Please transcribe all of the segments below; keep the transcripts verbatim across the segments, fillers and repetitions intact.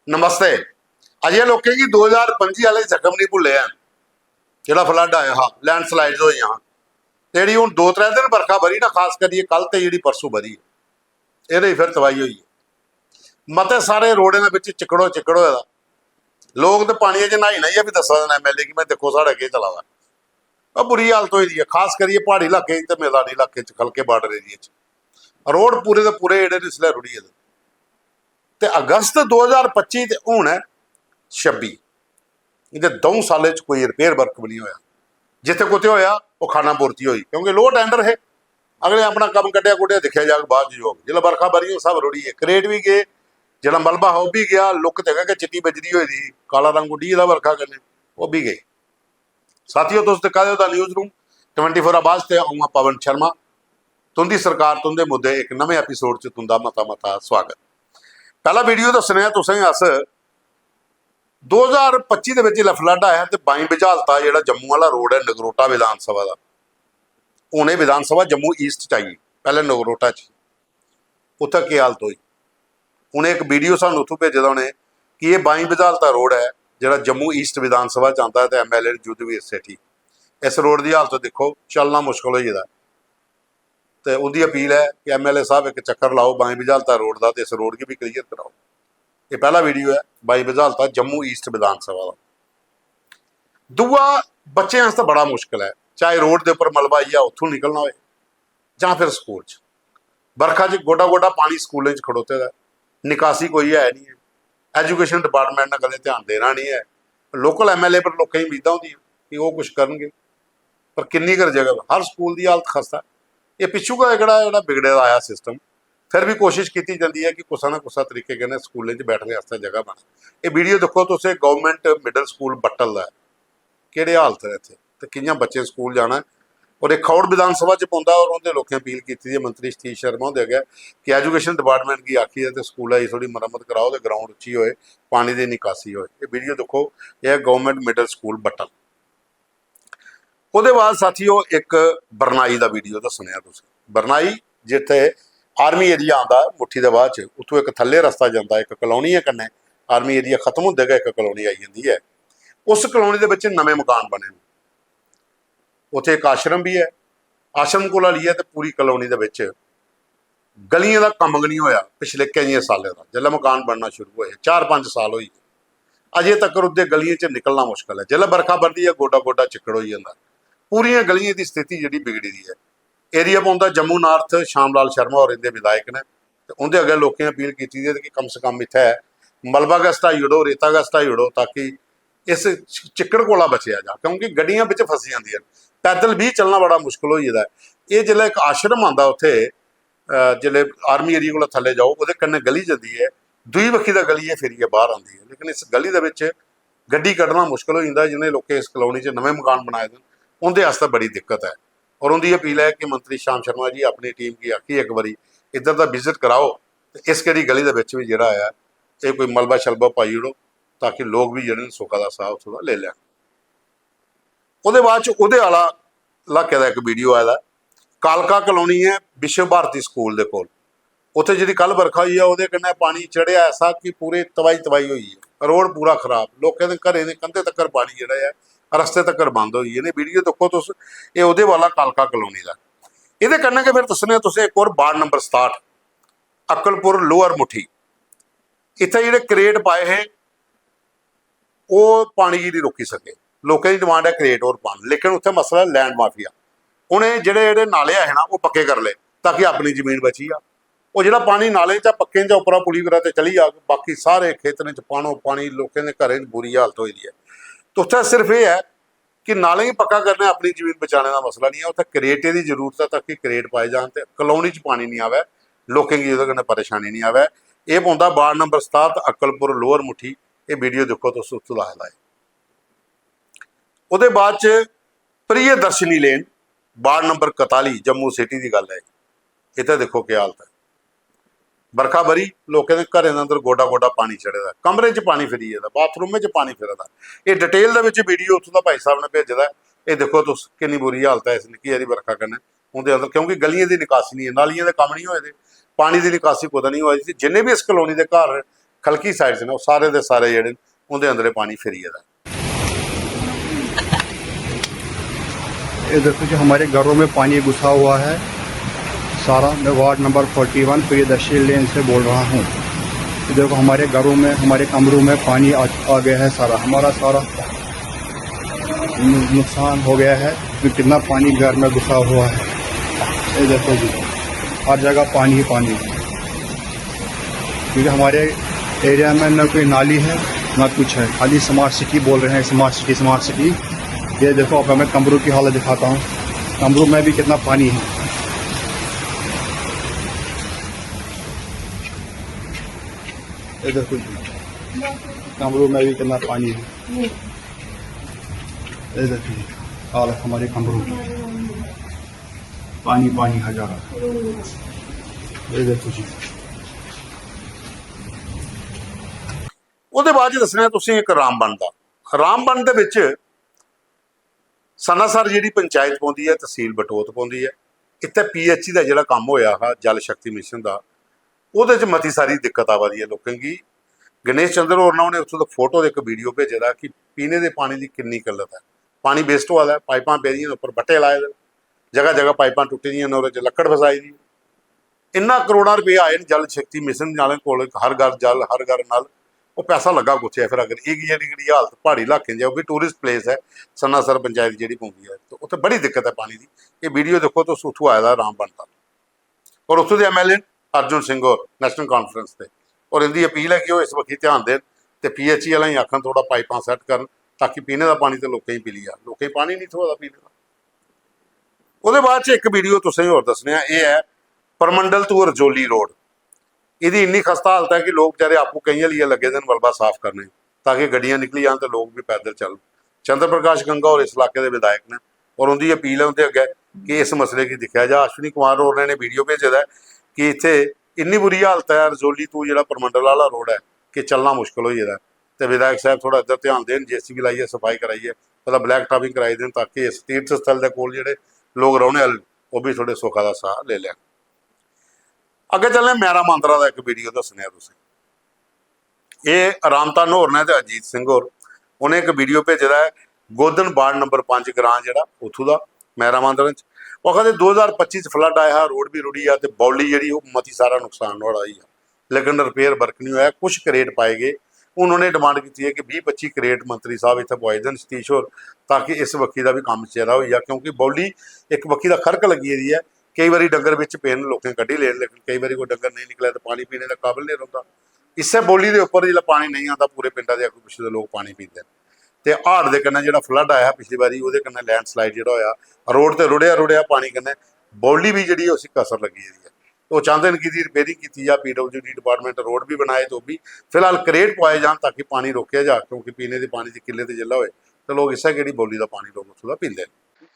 नमस्ते। अजें लोकें गी दो ज्हार पंजी आह्ले जख्म निं भुल्ले हैन, जेह्ड़ा फ्लड आया हा, लैंडस्लाइड्स होइयां हां। ते जेह्ड़ी हून दो त्रै दिन बरखा बरी ना, खास करियै कल ते जेह्ड़ी परसों बरी, एह्दे च फिर तबाही होई गेई। मते सारे रोडें दे बिच चिक्कड़ो चिक्कड़ होए दा। लोक ते पानियै च न्हाई न्हाइयै बी दस्सा दे न एमएलए गी, "में दिक्खो साढ़े केह् चला दा।" ओह् बुरी हालत होई दी ऐ, खास करियै प्हाड़ी इलाके च ते मैदानी इलाके च, खलके बार्डर एरिया च रोड पूरे दे पूरे जेह्ड़े न इसलै रुढ़ी गेदे। ते अगस्त दो ज्हार पच्ची ते हून ऐ छब्बी, इं'दे द'ऊं साल्लें च कोई रिपेयर वर्क बी निं होआ। जित्थै कुतै होआ, ओह् खाना पूर्ति होई, क्योंकि लोक टेंडर हे, अगले अपना कम्म कड्ढेआ कुड्ढेआ, दिक्खेआ जाग बाद च जो होग। जिसलै बरखा बरी, ओह् सब रुढ़ी गे, क्रेट बी गे, जेह्ड़ा मलबा हा ओह् बी गेआ, लुक्क ते गै चिट्टी बज्जी दी होई दी ही, काला रंग उड्डी गेदा बरखा कन्नै, ओह् बी गे। साथियो, तुस दिक्खा दे ओ the newsroom twenty four आवाज ते अ'ऊं आं पवन शर्मा। तुं'दी सरकार, तुं'दे मुद्दे, इक नमें एपिसोड च तुं'दा मता मता स्वागत। पैह्ला वीडियो दस्सने आं तुसें अस, दो ज्हार पच्ची दे बिच जिसलै फ्लड आया ते बाईं बझालता जेह्ड़ा जम्मू आह्ला रोड ऐ नगरोटा विधानसभा दा, हून एह् विधानसभा जम्मू ईस्ट च आई, पैह्ले नगरोटा च, उत्थै केह् हालत होई। उ'नें इक वीडियो सानूं उत्थूं भेजे दा उ'नें कि एह् बाईं बझालता रोड ऐ जेह्ड़ा जम्मू ईस्ट विधानसभा च आंदा ऐ ते एमएलए न युद्धवीर सेठी। इस रोड दी हालत दिक्खो, चलना मुश्कल होई गेदा ऐ। ते उं'दी अपील ऐ कि एमएलए साहब इक चक्कर लाओ बाईं बझालता रोड दा ते इस रोड गी बी क्लीयर कराओ। एह् पैह्ला वीडियो ऐ बाईं बझालता जम्मू ईस्ट विधानसभा दा। दूआ, बच्चें आस्तै बड़ा मुश्कल ऐ, चाहे रोड दे उप्पर मलबा आई जा, उत्थूं निकलना होए, जां फिर स्कूल च। बरखा च गोडा गोडा पानी स्कूलें च खड़ोते दा ऐ, निकासी कोई है निं ऐ। एजुकेशन डिपार्टमेंट ने कदें ध्यान देना निं ऐ। लोकल एमएलए पर लोकें गी उम्मीदां होंदियां कि ओह् कुछ करनगे, पर किन्नी कर जगह, हर स्कूल दी हालत खस्ता ऐ। एह् पिच्छू गै एह्कड़ा जेह्ड़ा बिगड़े दा आया सिस्टम, फिर बी कोशिश कीती जंदी ऐ कि कुसै ना कुसै तरीके कन्नै स्कूलें च बैठने आस्तै जगह बनै। एह् वीडियो दिक्खो तुस, एह् गवर्नमेंट मिडल स्कूल बट्टल दा ऐ, केह्ड़े हालत न इत्थै ते कि'यां बच्चें स्कूल जाना ऐ। और एह् खौड़ विधानसभा च पौंदा और उं'दे लोकें अपील कीती दी ऐ मंत्री सतीश शर्मा हुंदे अग्गै कि एजुकेशन डिपार्टमेंट गी आखियै ते स्कूलै दी थोह्ड़ी मरम्मत कराओ ते ग्राउंड उच्ची होए, पानी दी निकासी होए। एह् वीडियो दिक्खो, एह् ऐ गवर्नमेंट मिडल स्कूल बट्टल। ओह्दे बाद साथियो, इक बरनाई दा वीडियो दस्सने आं तुसें। बरनाई जित्थै आर्मी एरिया आंदा ऐ मुट्ठी दे बाद च, उत्थूं इक थल्ले रस्ता जंदा, इक कॉलोनी ऐ कन्नै आर्मी एरिया खत्म होंदे गै इक कॉलोनी आई जंदी ऐ। उस कॉलोनी दे बिच नमें मकान बने न। उत्थै इक आश्रम बी ऐ। आश्रम कोला लेइयै ते पूरी कॉलोनी दे बिच गलियें दा कम्म गै निं होआ पिछले केइयें सालें दा। जिसलै मकान बनना शुरू होए, चार पंज साल होई गे, अजें तक्कर उं'दे गलियें च निकलना मुश्कल ऐ। जिसलै बरखा बरदी ऐ, गोडा गोडा चिक्कड़ होई जंदा। पूरियां गलियें दी स्थिति जेह्ड़ी बिगड़ी दी ऐ। एरिया पौंदा जम्मू नार्थ, श्याम लाल शर्मा होर इं'दे विधायक न, ते उं'दे अग्गें लोकें अपील कीती दी ऐ कि कम से कम इत्थै मलबा गै हटाई ओड़ो, रेता गै हटाई ओड़ो, ताकि इस चिक्कड़ कोला बचेआ जा, क्योंकि गड्डियां बिच फसी जंदियां न, पैदल बी चलना बड़ा मुश्कल होई गेदा ऐ। एह् जिसलै इक आश्रम आंदा उत्थै, अ, जिसलै आर्मी एरिया कोला थल्ले जाओ, ओह्दे कन्नै गली जंदी ऐ, दूई बक्खी दा गली एह् फिरियै बाहर आंदी ऐ, लेकिन इस गली दे बिच गड्डी कड्ढना मुश्कल होई जंदा ऐ। जि'नें लोकें इस कॉलोनी च नमें मकान बनाए दे न, उं'दे आस्तै बड़ी दिक्कत ऐ। और उं'दी अपील ऐ कि मंत्री श्याम शर्मा जी अपनी टीम गी आखियै इक बारी इद्धर दा विजिट कराओ ते इस केह्ड़ी गली दे बिच बी जेह्ड़ा ऐ, एह् कोई मलबा शलबा पाई ओड़ो, ताकि लोक बी जेह्ड़े न सुखा दा साह् उत्थूं दा लेई लैन। ओह्दे बाद च ओह्दे आह्ला इलाके दा इक वीडियो आए दा ऐ। कालका कॉलोनी ऐ, विश्व भारती स्कूल दे कोल। उत्थै जेह्ड़ी कल बरखा होई ऐ, ओह्दे कन्नै पानी चढ़ेआ ऐसा कि पूरे तबाही तबाही होई गेई। रोड पूरा खराब, लोकें दे घरें दे कंधे तक्कर पानी जेह्ड़ा ऐ, रस्ते तक्कर बंद होई गे। इ'नें वीडियो दिक्खो तुस, एह् ओह्दे वाला कालका कॉलोनी दा। एह्दे कन्नै गै फिर दस्सने आं तुसें इक होर, वार्ड नंबर सताह्ठ, अक्कलपुर लोअर मुट्ठी। इत्थै जेह्ड़े क्रेट पाए हे, ओह् पानी गी निं रोकी सके। लोकें दी डिमांड ऐ क्रेट होर पान, लेकिन उत्थै मसला ऐ लैंड माफिया। उ'नें जेह्ड़े जेह्ड़े नाले ऐ हे ना, ओह् पक्के करी ले ताकि अपनी जमीन बची जा। ओह् जेह्ड़ा पानी नालें चा, पक्कें चा, उप्परा पुली करा ते चली जाग, बाकी सारे खेतरें च पानो पानी, लोकें दे घरें च बुरी हालत होई दी ऐ। ते उत्थै सिर्फ एह् ऐ कि नालें गी पक्का करने, अपनी जमीन बचाने दा मसला निं ऐ, उत्थै क्रेटें दी जरूरत ऐ ताकि क्रेट पाए जान ते कॉलोनी च पानी निं आवै, लोकें गी ओह्दे कन्नै परेशानी निं आवै। एह् पौंदा वार्ड नंबर सताह्ठ, अक्कलपुर लोअर मुट्ठी। एह् वीडियो दिक्खो तुस, उत्थूं दा आए दा ऐ। ओह्दे बाद च प्रियदर्शनी लेन, वार्ड नंबर कताली, जम्मू सिटी दी गल्ल ऐ। इत्थै दिक्खो केह् हालत ऐ। बरखा बरी, लोकें दे घरें दे अंदर गोडा गोडा पानी चढ़े दा, कमरें च पानी फिरी गेदा, बाथरूमें च पानी फिरा दा। एह् डिटेल दे बिच वीडियो उत्थूं दा भाई साहब ने भेजे दा ऐ। एह् दिक्खो तुस, किन्नी बुरी हालत ऐ इस निक्की हारी बरखा कन्नै उं'दे अंदर, क्योंकि गलियें दी निकासी निं ऐ, नालियें दे कम्म निं होए दे, पानी दी निकासी कुतै निं होआ दी। जिन्ने बी इस कॉलोनी दे घर कलकी साइड च न, ओह् सारे दे सारे जेह्ड़े न, उं'दे अंदर एह् पानी फिरी गेदा ऐ। ये देखो जी, हमारे घरों में पानी घुसा हुआ है सारा। मैं ward number forty one Priyadarshi lane से बोल रहा हूँ। ये देखो, हमारे घरों में, हमारे कमरों में पानी आ, आ गया है सारा, हमारा सारा नु-, नुकसान हो गया है। कि कितना पानी घर में घुसा हुआ है। ये देखो जी, हर जगह पानी ही पानी, क्योंकि हमारे एरिया में ना कोई नाली है, ना कुछ है, खाली स्मार्ट सिटी बोल रहे हैं, स्मार्ट सिटी, स्मार्ट सिटी। ये देखो, अब मैं कमरों की हालत दिखाता हूँ, कमरों में भी कितना पानी है। ये देखो जी, कमरों में भी कितना पानी है। ये देखो जी, हालत हमारे कमरों की, पानी पानी हजारा। ये देखो जी। ओह्दे बाद च दस्सने आं तुसें इक रामबन दा। रामबन दे बिच सनासर जेह्ड़ी पंचायत पौंदी ऐ, तसील बटोत पौंदी ऐ, इत्थै पीएचई दा जेह्ड़ा कम्म होएआ हा जल शक्ति मिशन दा, ओह्दे च मती सारी दिक्कत आवा दी ऐ लोकें गी। गणेश चंद्र होर ने, उ'नें उत्थूं दा फोटो ते इक वीडियो भेजे दा कि पीने दे पानी दी किन्नी किल्लत ऐ, पानी वेस्ट होआ दा ऐ, पाइपां पेदियां न, उप्पर बट्टे लाए दे न, जगह जगह पाइपां टुट्टी दियां न, ओह्दे च लक्कड़ फसाई दी। इन्ना करोड़ां रपेऽ आए न जल शक्ति मिशन आह्लें कोल, हर घर जल, हर घर नल, ओह् पैसा लग्गा कुत्थै ऐ? फिर अगर एह् जेह्ड़ी, जेह्ड़ी हालत प्हाड़ी इलाकें च ऐ, ओह् बी टूरिस्ट प्लेस ऐ, सनासर पंचायत जेह्ड़ी पौंदी ऐ, ते उत्थै बड़ी दिक्कत ऐ पानी दी। एह् वीडियो दिक्खो तुस, उत्थूं आए दा रामबन दा। और उत्थूं दे एमएलए न अर्जुन सिंह होर, नेशनल कॉन्फ्रेंस दे, और इंदी अपील ऐ कि ओह् इस बक्खी ध्यान देन ते पीएचई आह्लें गी आखन थोह्ड़ा पाइपां सैट्ट करन, ताकि पीने दा पानी ते लोकें गी पी लिया, लोकें गी पानी निं थ्होआ दा पीने दा। ओह्दे बाद च इक वीडियो तुसें गी होर दस्सने आं, एह् ऐ परमंडल to रजौली रोड। एह्दी इन्नी खस्ता हालत ऐ कि लोक बेचारे आपूं केहियां लेइयै लग्गे दे न मलबा साफ करने, ताकि गड्डियां निकली जान ते लोक बी पैदल चलन। चंद्र प्रकाश गंगा होर इस इलाके दे विधायक न, और उं'दी अपील ऐ उं'दे अग्गै कि इस मसले गी दिक्खेआ जा। अश्विनी कुमार होर ने वीडियो भेजे दा ऐ कि इत्थै इन्नी बुरी हालत ऐ रजौली to जेह्ड़ा परमंडल आह्ला रोड ऐ कि चलना मुश्कल होई गेदा ऐ। ते विधायक साहब थोह्ड़ा इद्धर ध्यान देन, जेसीबी लाइयै सफाई कराइयै, मतलब ब्लैक टॉपिंग कराई देन, ताकि इस तीर्थ स्थल दे कोल जेह्ड़े लोक रौह्ने आह्ले न, ओह् बी थोह्ड़े सुखा दा साह् लेई लैन। अग्गें चलने आं, मैरा मांदरा दा इक वीडियो दस्सने आं तुसें। एह् राम धन होर ने ते अजीत सिंह होर, उ'नें इक वीडियो भेजे दा ऐ, गोदन वार्ड नंबर पंज ग्रां जेह्ड़ा उत्थूं दा, मैरा मांदरा च। ओह् आखदे दो ज्हार पच्ची च फ्लड आया हा, रोड बी रुढ़ी गेआ ते बौली जेह्ड़ी ओह् मती सारा नुकसान नुहाड़ा होई गेआ, लेकिन रिपेयर वर्क निं होया, कुछ क्रेट पाए गे। हून उ'नें डिमांड कीती ऐ कि बीह् पच्ची क्रेट मंत्री साहब इत्थै पुआई देन सतीश होर, ताकि इस बक्खी दा बी कम्म चेरा होई जा, क्योंकि बौली इक बक्खी दा खरक लग्गी गेदी ऐ। केई बारी डंगर बिच पे न, लोकें कड्ढी ले न, लेकिन केई बारी कोई डंगर नेईं निकलै ते पानी पीने दे काबल नेईं रौंह्दा। इस्सै बौली दे उप्पर जिसलै पानी नेईं आंदा, पूरे पिंडा दे अग्गों पिच्छे दे लोक पानी पींदे न। ते हाड़ दे कन्नै जेह्ड़ा फ्लड आया हा पिछली बारी, ओह्दे कन्नै लैंडस्लाइड जेह्ड़ा होआ, रोड ते रुढ़ेआ, रुढ़ेआ पानी कन्नै, बौली बी जेह्ड़ी ऐ उसी कसर लग्गी गेदी ऐ। ओह् चांह्दे न कि एह्दी रिपेयरिंग कीती जा, पीडब्ल्यूडी डिपार्टमेंट रोड बी बनाए ते ओह् बी फिलहाल क्रेट पुआए जान, ताकि पानी रोकेआ जा, क्योंकि पीने दे पानी दी किल्लत जिसलै होए ते लोक इस्सै केह्ड़ी बौली दा पानी लोक उत्थूं दा पींदे न।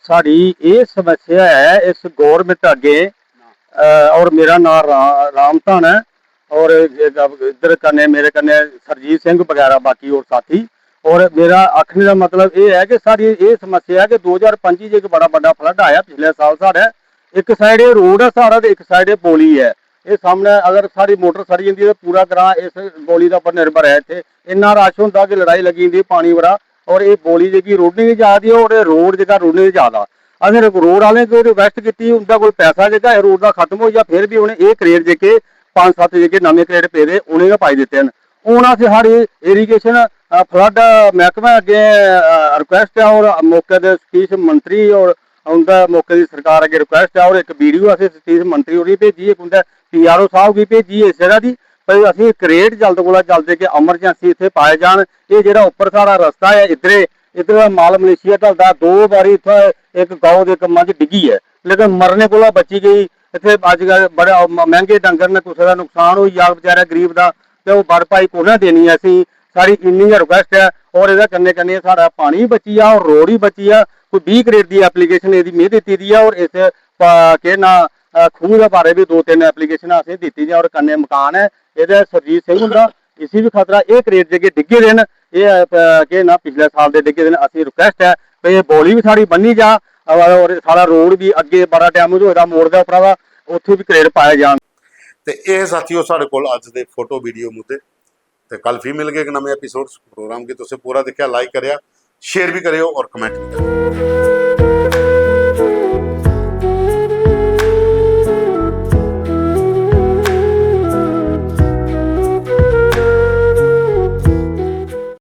साढ़ी एह् समस्या ऐ इस गौरमेंट अग्गें, अ, और मेरा नांऽ रा-, राम धन ऐ, और इद्धर कन्नै, मेरे कन्नै सरजीत सिंह बगैरा बाकी होर साथी। और मेरा आखने दा मतलब एह् ऐ कि साढ़ी एह् समस्या ऐ कि दो ज्हार पंजी च इक बड़ा बड्डा फ्लड आया पिछले साल साढ़े। इक साइड एह् रोड ऐ साढ़ा ते इक साइड एह् बौली ऐ। एह् सामनै अगर साढ़ी मोटर सड़ी जंदी ऐ ते पूरा ग्रांऽ इस बौली दे उप्पर निर्भर ऐ। इत्थै इन्ना रश होंदा कि लड़ाई लग्गी जंदी, पानी बड़ा, और एह् बौली जेह्की रुढ़ने दी जा दी ऐ और एह् रोड जेह्का रुढ़ने दी जा दा। असें रोड आह्लें गी रिक्वेस्ट कीती, उं'दे कोल पैसा जेह्का एह् रोड दा खत्म होई जा, फिर बी उ'नें एह् क्रेट जेह्के पंज सत्त जेह्के नमें क्रेट पेदे, उ'नें गै पाई दित्ते न। हून अस साढ़ी इरीगेशन, अ, फ्लड मैह्कमे अग्गें, अ, रिक्वेस्ट ऐ और मौके दे सतीश मंत्री और उं'दा मौके दी सरकार अग्गें रिक्वेस्ट ऐ और इक वीडियो असें सतीश मंत्री होरें गी भेजी, इक उं'दे पीआरओ साहब गी भेजी इस जगह दी, भाई असें क्रेट जल्द कोला जल्द जेह्के emergency इत्थै पाए जान। एह् जेह्ड़ा उप्पर साढ़ा रस्ता ऐ इद्धरे, इद्धर दा माल मलेशिया ढलदा, दो बारी इत्थै इक गौ ते इक मंझ डिग्गी ऐ, लेकिन मरने कोला बची गेई। इत्थै अज्जकल बड़े म-, मैंह्गे डंगर न, कुसै दा नुकसान होई जाग बेचारे गरीब दा, ते ओह् भरपाई कु'नै देनी ऐ असेंगी? साढ़ी इन्नी गै रिक्वेस्ट ऐ। और एह्दे कन्नै कन्नै साढ़ा पानी बी बची जा और रोड बी बची जा। कोई बीह् क्रेट दी एप्लीकेशन एह्दी में दित्ती दी ऐ और इस पा-, केह् नांऽ, अ, खूह् दे बारे बी दो तिन्न एप्लीकेशन असें दित्ती दियां और कन्नै मकान ऐ एह्दे सरजीत सिंह हुंदा, इसी बी खतरा। एह् क्रेट जेह्के डिग्गे दे न, एह्, अ, केह् नांऽ, पिछले साल दे डिग्गे दे न। असें रिक्वेस्ट ऐ भई एह् बौली बी साढ़ी बन्नी जा और साढ़ा रोड बी अग्गें बड़ा डैमेज होए दा मोड़ दे उप्परा दा, उत्थै बी क्रेट पाए जान। ते एह् साथियो साढ़े कोल अज्ज दे फोटो वीडियो मुद्दे। ते कल फ्ही मिलगे इक नमें एपिसोड प्रोग्राम गी। तुसें पूरा दिक्खेआ, लाइक करेआ, शेयर भी करेओ और कमेंट भी करेओ।